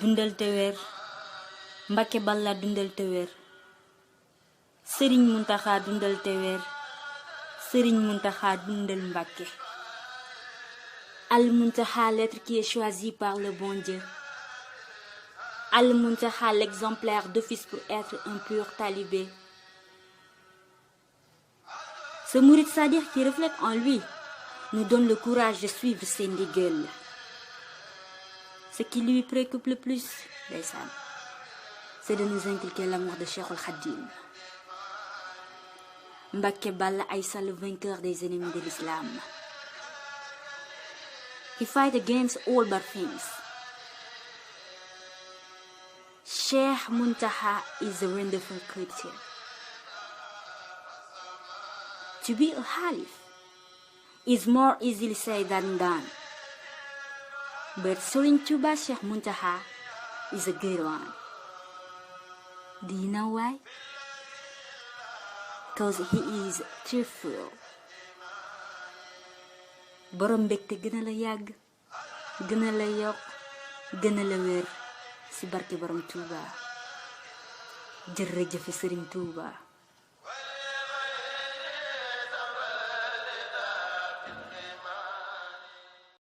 dundal te wér Mbàkke Balla dundal te wér Sëriñ Muntaxa dundal te wér Sëriñ Muntaxa dundal Mbàkke Al Muntaxa, l'être qui est choisi par le bon Dieu. Al Muntaxa, l'exemplaire d'office pour être un pur talibé. Ce mouride sadique qui reflète en lui nous donne le courage de suivre ses ndigal. Ce qui lui préoccupe le plus, c'est de nous inculquer l'amour de Cheikhul Khadim. Mbàkke Balla Aïssa, le vainqueur des ennemis de l'islam. He fight against all bad things. Sheikh Muntaxa is a wonderful creature. To be a Khalif is more easily said than done. But Serigne Touba Cheikh Muntaxa is a good one. Do you know why? Because he is cheerful. Borom mbégte gën a la yàgg gën a la yokk gën a la wér ci barke borom Touba jërëjëf Serigne Touba.